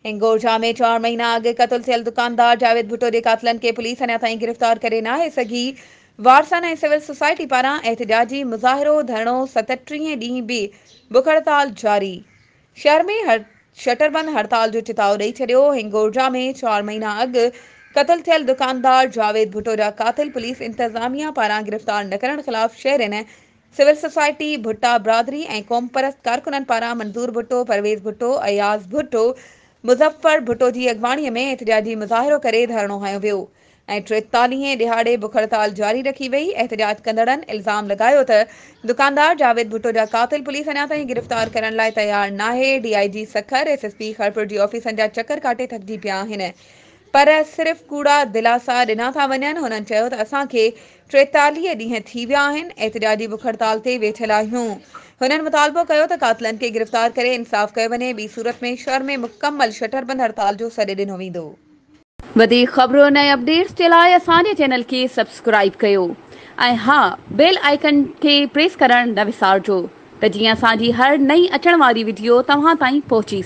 هنگورجا ۾ 4 مهينا اڳ قتل ٿيل دڪاندار جاويد ڀٽو جي قاتلن کي پوليس اڃا تائين گرفتار ڪري ناهي سگهي. وارثن ۽ سول سوسائٽي پاران احتجاجي مظاهرو، ڌرڻو، 37 ڏينهن به بک هڙتال جاري. شهر ۾ شٽربند هڙتال جو چتاء ڏئي ڇڏيو. هنگورجا ۾ 4 مهينا اڳ قتل ٿيل دڪاندار جاويد ڀٽو جا قاتل پوليس انتظاميا پاران گرفتار نه ڪرڻ خلاف شهرين، سول سوسائٽي، ڀٽا برادري ۽ قومپرست ڪارڪنن پاران منظور ڀٽو، پرويز ڀٽو، اياز ڀٽو، مظفر ڀٽو جي اڳواڻي ۾ احتجاجي مظاهرو ڪري ڌرڻو هنيو ويو ۽ 43 ڏهاڙي بک هڙتال جاري رکي وئي. احتجاج ڪندڙن الزام لڳايو ته دڪاندار جاويد ڀٽو جا قاتل پوليس اڃا تائين گرفتار ڪرڻ لاء تيار ناهي، D I G Sukkur, S S P Khairpur جي آفيسن جا چڪر ڪاٽي ٿڪجي پيا آهن پر صرف ڪوڙا دلاسا ڏنا ٿا وڃن. هنن چيو ته اسان کي 43 ڏينهن ٿي ويا آهن احتجاجي بک هڙتال تي ويٺل آهيون. هنن مطالبو ڪيو ته قاتلن کي گرفتار ڪري انصاف ڪيو وڃي، ٻي صورت ۾ شهر ۾ مڪمل شٽربند هڙتال جو سڏ ڏنو ويندو. وڌيڪ خبرن ۽ اپڊيٽس جي لاء اسان جي چينل کي سبسڪرائيب ڪيو ۽ ها بيل آئيڪن کي پريس ڪرڻ نه وسارجو ته جيئن اسان جي هر نئين اچڻ واري وڊيو توهان تائين پهچي.